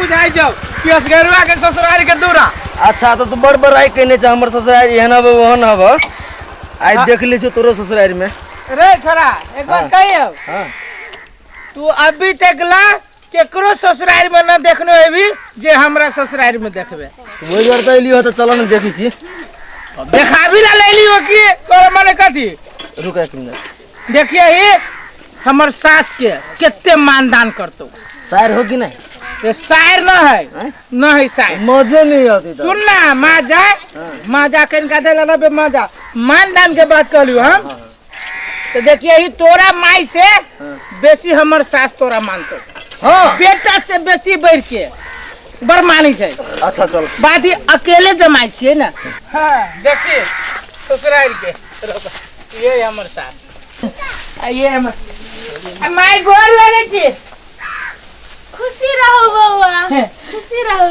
बुझाइ जाउ कि असगरुआ के ससुराल के दूरा। अच्छा तो तू बड़ बड़ाई केने छ हमर ससुराल एहन हब ओहन हब, आइ देख लै छौ तोरो ससुराल में। रे छोरा एक बात कहियो, हाँ। तू अभी तक ला केकरो ससुराल में न देखनो हेबी जे हमरा ससुराल में देखबे। वही दुआरे तऽ एलियो तऽ चल ने देखै छी। देखाबी ला ले लियो कि तोरा मने कथी? रुक एक मिनट। देखिए ही हमर सास के कते मानदान करतो। सायर हो कि नहीं? ये सायर न है, हैं? न है सायर। मजे नहीं आती तो। सुन ना माजा, माजा कन का देला ना बे माजा, मानदान के बात कहलियो हम। तो देखिए ही तोरा माई से बेसी हमर सास तोरा मानतो। हाँ। बेटा से बेसी बढ़ के बड़ मानी छै। अच्छा चल। बात ही अकेले जमाई छियै ना। हाँ, देखिए ससुराल के ये हमर सास, आ ये हमर आ माई गोर लगे छी। खुशी रहो बौआ, खुशी रहो।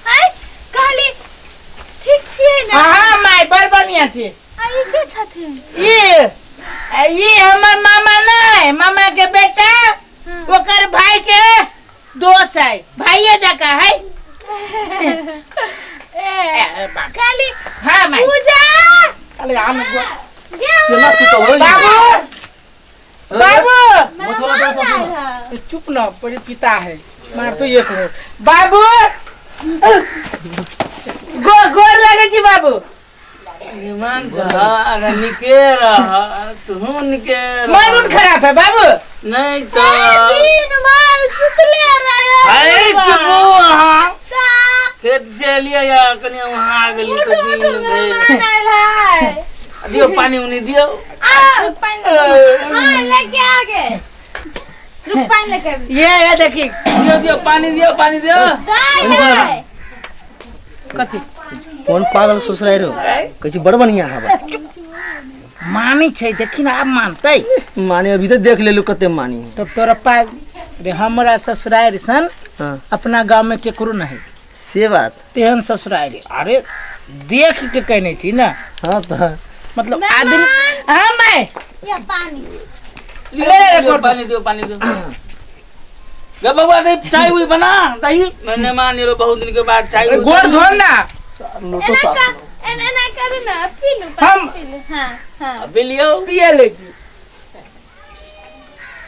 आय कहली ठीक छियै ना? हाँ माई बड़ बढ़िया छी। आ ई के छथिन? ई हमर मामा नहीं, मामा के बेटा, ओकर भाई के दोस्त है, भाइये जका है। ए, बाप। कहली हाँ, माई। पूजा। अरे, आम गो- केना सुतल होई? बाबू, बाबू। मछुआरा मेहमान दोस्त आयल है। ए, चुप ना, बड़े पिता है, मार तो एक हो। बाबू, गोर लगे छी बाबू। ईमान अगर निके रह, तुहू निके रह। मन उन खराब है बाबू? नहीं तो। दिन भर सुतले रहे। अरे चुपू अहाँ। ता। खेत से एलियै या कनि वहाँ आ गेली तऽ उठू, दिन उठू, भेल। मेहमान आयल है। दियौ पानी उनी दियौ। आ, पानी। हाँ, लेके आ गए। रुक, पानी लेके आबी। ये देखी। दियौ, दियौ, पानी दियौ, पानी दियौ। दाइ है। कथी? कोन पागल ससुराल रो? कहै छी बड़ बढ़िया हवा। मानी छै, देखी ना आब मानतै। माने अभी तऽ देख लेलु कते मानी। तब तोरा पाग रे हमरा ससुराल सन हाँ। अपना गांव में केकरो नहीं। से बात। तेहन ससुराल अरे देख के कहने छी ना। हाँ तो। मतलब मेहमान। आदमी। हाँ मैं। या पानी। लियो, ले, ले, लियो, कर दो। पानी दियो, पानी दियो। गे बबुआ, दे चाय उई बना, दही। मैंने मान लियो बहुत दिन के बाद चाय उई गोड़ बना। धो ना। लोटो एना साफ का, करो। एना, एना करू ना, पी लू, पानी हम पी लू। हाँ, हाँ। अभी लियो। पिए लेगी।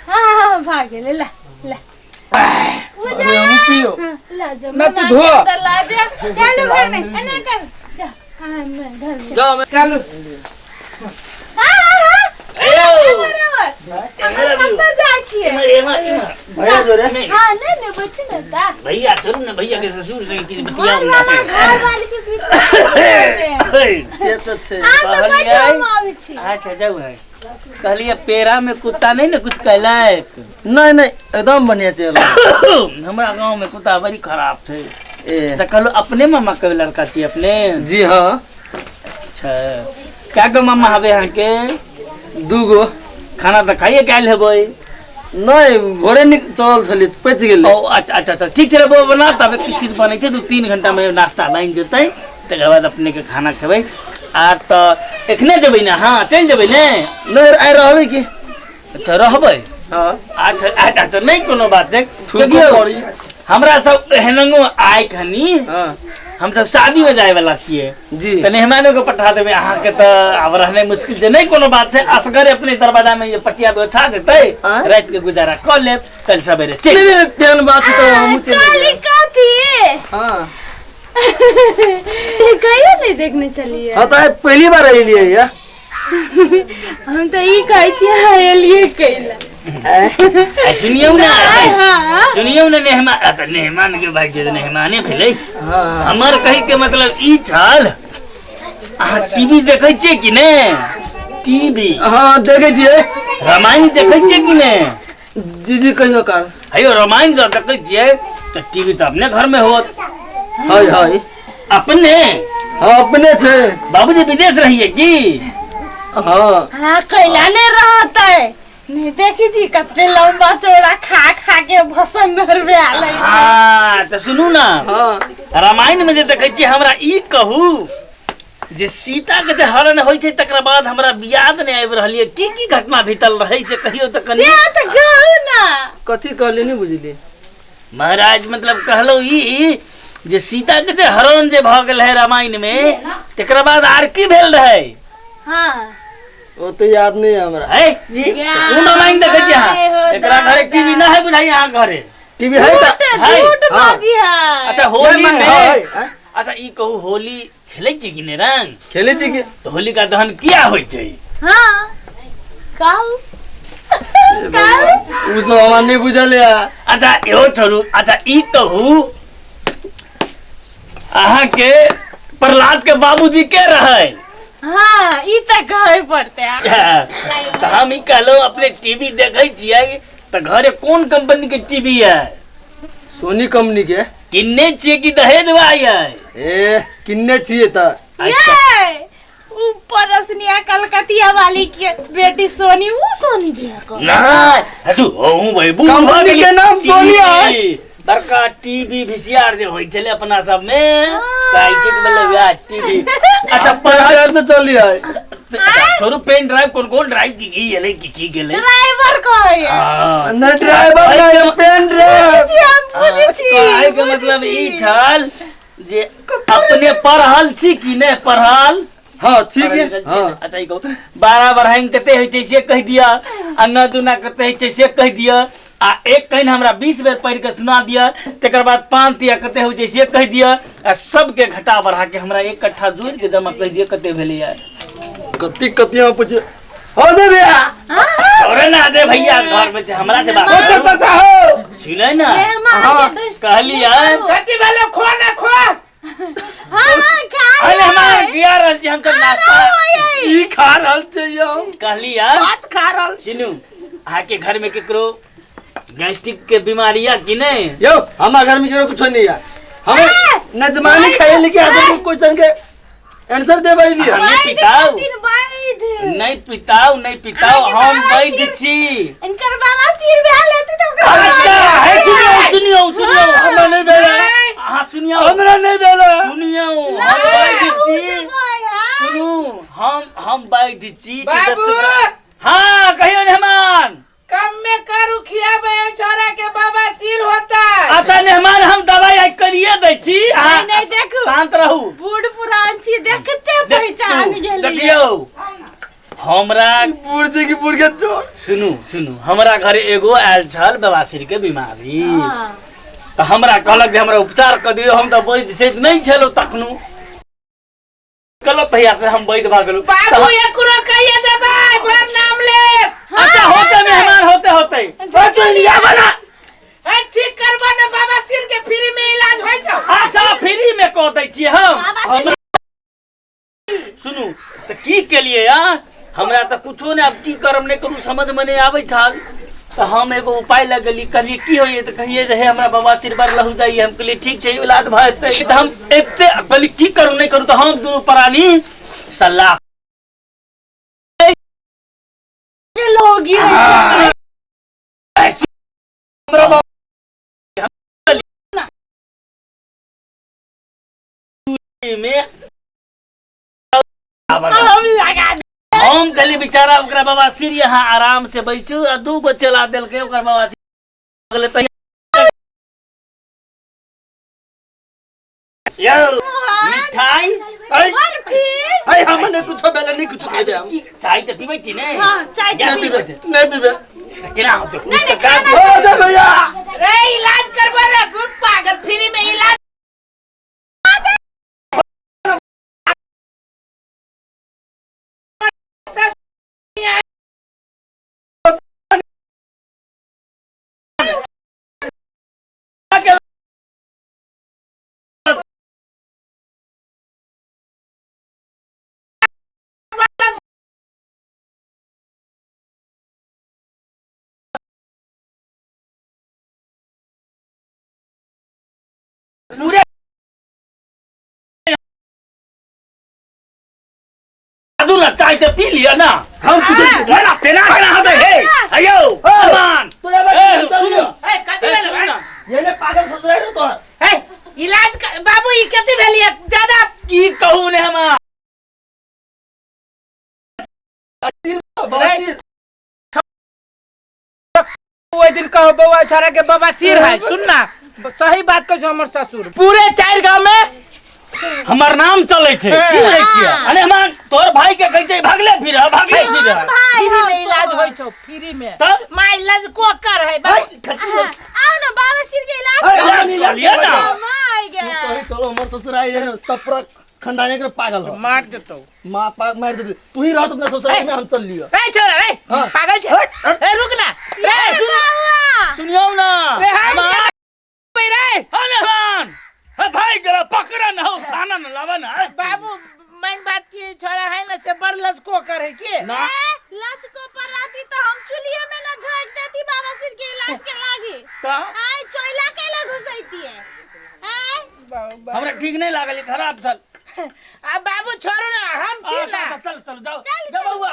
हाँ, हाँ, हाँ, भाग गेलै, ला, ला। पूजा। अरे हम पियो। हाँ, ला जा, ना तू मेहमान धो। के अंदर ला जा। चलू घर में, एना कर। जा, हाँ, मैं घर में। जाओ, मैं- चलू। हाँ, हाँ, हाँ। ए, बराबर। एम्हर हम आबियौ। कतऽ जाइ छियै? एम्हर, एम्हर, एम्हर। भैया जो रे। नहीं। हाँ, नहीं, नहीं, बैठू ने ता। भैया चलू ने, भैया के ससुर से किछु बतियाउ हमर ने। मामा घर वाली के बीच में। से तऽ छै। अहाँ तऽ बैठू, कहलियै। हम आबै छी। अच्छा, जाउ है। कहलियै पेड़ा में कुत्ता नहीं ने कुछ कहलक? नहीं, नहीं, एकदम बढ़िया से एलौ। हमरा गांव में कुत्ता बड़ी खराब छै। ए। तऽ कहलहुँ अपने मामा के लड़का छी अपने? जी हाँ। अच्छा, क्या गो मामा हवे अहाँके? दूगो। खाना तऽ खाइए के आयल हेबै? नहीं, भोरे निक चलल छलियै, पचि गेलै। ओ, अच्छा, अच्छा, अच्छा, ठीक छै रे बौआ, बना तब किछु किछु बनै छै, 2-3 घंटा में नाश्ता बनि जेतै, तकर बाद अपने के खाना खेबै। आर तऽ एखने जेबै ने? हाँ, चलि जेबै ने? नहीं, आइ रहबै की? अच्छा, रहबै? हाँ। अच्छा, अच्छा, अच्छा, नहीं कोनो बात छै। थूको देखियौ, पड़ी। हमरा सब एहनंगो आइ खनी, हाँ। हम सब शादी में जाय वाला छियै। जी। तऽ मेहमानो के पठा देबै अहाँके, तऽ आब रहनाइ मुश्किल छै। नहीं कोनो बात छै, असगरे अपने दरवाजा में ये पटिया बिछा देतै, आँय? राति के गुजारा कऽ लेब, कल सवेरे चलि। नहीं, नहीं, तेहन बात छै तऽ हमहूँ चलि काली जेबै। कथी? हाँ। कहियो नहीं देखने चलिए। हाँ, तऽ आइ पहली बार एलियै या। हम तऽ ई कहै छियै, अहाँ एलियै कैला? आ, सुनियौ ने, हाँ। सुनियौ ने, नेहमा, आ, तऽ नेहमान के भाई छै तऽ नेहमाने भेलै। हाँ। हमर कहै के मतलब ई छल, अहाँ टीवी देखै छियै कि ने? टीवी? हाँ, देखै छियै। रामायण देखै छियै कि ने? जी, जी, कहियो काल। हेयौ, रामायण जब देखै छियै तऽ टीवी तऽ अपने घर में होत। है, है। अपने? हाँ, अपने छै। बाबूजी विदेश रहिए की? हाँ। हाँ, कैला ने रहतै? नहीं देखी छी कते लंबा चौड़ा खा खा के भसन धरबे आलै। हाँ, तऽ सुनू ना। हाँ। रामायण में जे देखै छियै, हमरा ई कहू, जे सीता के जे हरण होइ छै तकरा बाद हमरा याद नहि आबि रहल ये की की घटना बीतल रहै से कहियो तऽ कनि। से तऽ कहू ना। कथी कहली नहि बुझली? महाराज मतलब कहलहुँ ई जे सीता के जे हरण जे भऽ गेल है रामायण में तकरा बाद आर की भेल रहै? हाँ। ओ तऽ याद नहीं है हमरा। है जी कोन रामायण देखै छी अहाँ? My हो एकरा घरे दादा। टीवी ना है बुझाइ अहाँ घरे? टीवी है तऽ झूठ है, झूठ हाँ। बाजी है। अच्छा होली नहीं, में है, है। अच्छा ई कहू होली खेलै छी कि नहि रंग? खेलै छी कि? तऽ होलिका दहन किया होइ छै? हाँ कहू कहू। उ सब हमरा नहीं बुझल है। अच्छा इहो छोड़ू, अच्छा ई कहू अहाँ के प्रहलाद के बाबूजी के रहै? हाँ ई तऽ कहै पड़तै। तऽ हम ई कहलहुँ अपने टीवी देखै छियै तऽ घरे कोन कंपनी के टीवी है? सोनी कंपनी के। किन्ने छियै कि दहेज भाई है? ए किन्ने छियै तऽ। ये ऊ परसनिया कलकतिया वाली के बेटी सोनी, ऊ सोनी के को। नहीं हटू हूँ भाई बूढ़ भऽ कंपनी गेली। के नाम सोनी है। टीवी, बड़का टीवी वीसीआर जे होइ छलै अपना सब में कहै छै कि मतलब वएह टीवी। अच्छा पेन ड्राइव से चली है। अच्छा, छोड़ू पेन ड्राइव कोन कोन ड्राइव की की एलै की की गेलै? ड्राइवर कहै है। हाँ। नहीं ड्राइवर नहीं पेन ड्राइव। जी हम बुझै छी। कहै के बुझै मतलब छी। ई छल जे अपने पढ़ल छी कि नहि पढ़ल? हाँ ठीक पढ़ल है। लिखल छी हाँ। ने? अच्छा ई कहू 12 बढ़ाइन कते होइ छै से कहि दिअ, आ 9 दूना कते होइ छै से कहि दिअ, आ एक कहिन हमरा 20 बेर पढ़ि कऽ सुना दिअ, तकर बाद 5 तिया कते होइ छै से कहि दिअ, आ सबके घटा बढ़ा के हमरा एक कट्ठा जोड़ि के जमा कहि दिअ कते भेलैया। कति कति हम पूछे हो दे भैया। छोड़े ना दे भैया घर में छै, हमरा से बात ओ करू। चाचा हो। सुनै ना। मेहमान हाँ। के दुष्ट कहली यार। कथी भेलो? खो ना खो। हाँ हाँ खा अरे हमार गिया रहल छी हम तऽ नाश्ता की खा रहल छै यौ? कहली यार। भात खा रहल। सुनू अहाँके घर में केकरो गैस्ट्रिक के बीमारी या कि नहीं? यौ हमरा घर में केकरो कुछो नहीं है। हम नजमानी खाए लेके आ सब क्वेश्चन के आंसर देबै लिए। नहीं पिताऊ। वैद्य। नहीं पिताऊ, नहीं पिताऊ, अहाँके हम बाबा वैद्य सिर- छी। इनकर बाबा सिर भेल हेतै तऽ ओकरा अच्छा है सुनियौ सुनियौ सुनियौ। हमरा नहीं भेल। अहाँ सुनियौ। हमरा नहीं भेल। सुनियौ हम वैद्य छी। सुनू हम वैद्य छी। बाबू। हाँ कहियो मेहमान। कम में करू खियाबे छोरा के बाबा सिर होता। अच्छा मेहमान हम दवाई आई करिए दै छी। अहाँ नहीं, नहीं, देखू। शांत रहू। बूढ़ पुरान छी देखते पहचान गेलियै। देखियौ हमरा बूढ़ छी कि बूढ़ के चोर। सुनू सुनू हमरा घर एगो आयल छल बवासीर के बीमारी। हाँ। तऽ हमरा कहलक जे हमरा उपचार कऽ दियौ, हम तऽ वैद्य से नहि छलहुँ तखनो। कहलक तहिया से हम वैद्य भऽ गेलहुँ। बाबू एकरो कहिए देबै बड़ नाम ले। अच्छा होते मेहमान होते होते। है ठीक करबो ने बाबा सिर के फ्री में इलाज होइ छौ। अच्छा फ्री में कऽ दै छियै हम। सुनू तऽ की केलियै आ हमरा तऽ कुछो नहि, आब की करब नहि करू समझ में नहि आबै छल। तऽ हम एगो उपाय लगेली, कहलियै की होइए? तऽ कहियै जे हे हमरा बाबा सिर बड़ लहू जाइए। हम कहलियै ठीक छै इलाज भऽ जेतै। तऽ हम एते कहलियै की करू नहि करू, तऽ हम दुनू प्राणी सलाह लोगी में हम लगा दे। हम कहलियै बेचारा ओकरा बाबा सिर यहाँ आराम से बैसू, आ दू गो चला देलकै ओकरा बाबा सिर गेलै। यौ मिठाई बर्फी। अरे हम नहीं कुछो भेल नहीं कुछो खेबै हम। की चाय तऽ पीबै छी ने? हाँ चाय गैस पीबै। पीबै? नहीं पीबै। तऽ केना होतै? नहीं, नहीं, तऽ का- खाना- हो दे भैया। रे इलाज करबो रे गुड पागल फ्री में इलाज। पूरे ना चाय तऽ पी लिअ ना। हम कुछ ना तेना केना होतै हे अयौ मेहमान। तो यार ए, सुनियौ। ए कथी ए, भेल? सुनू ना। ये ने पागल ससुराल रहो तोहर। ए इलाज बाबू ई कथी भेल? ज्यादा की कहू ने हम। बवासीर। ओहि दिन कहो बौआ छोरा के बाबा सिर है। सुन ना, सही बात कहै छौ। हमर ससुर पूरे चारि गांव में हमर नाम चलै छै। की बुझै छियै? अरे हमार तोहर भाई के कहै छै भागले फिर, भागले फिर। भाई फ्री हम में इलाज तोहर। होइ छौ, फ्री में। तब? माय लजको कर है बाबू। आओ ना, बाबा सिर के इलाज अरे, करा। हमरा इलाज लिअ ना। माय तू गे। कही चलो, हमर ससुराल है सब पूरा खानदाने के पागल हो। मार देतौ। माँ पाग मार देते। तू ही रह अपना ससुराल में, हम चल लियो। रे छोरा रे। हाँ। पागल छै ए, रुक ना रे। बौआ। सुनियौ ना। रे हम हमार रे। अरे हमान हे भाई गला पकड़ा न हो, थाना न लावा ना। बाबू, मेन बात की छोरा है ना से बड़ लजको कर है की। ना। ए, लचको पर रहती तो हम चुलिये में न झोंक देती बाबा सिर के इलाज के लागी। त आय चोइला कैला घुसैती है आय? हमरा ठीक नहीं लागल, ई खराब छल। आ बाबू, छोड़ू ना, हम छी ना। चल चल, जाओ। चल, जा बउआ।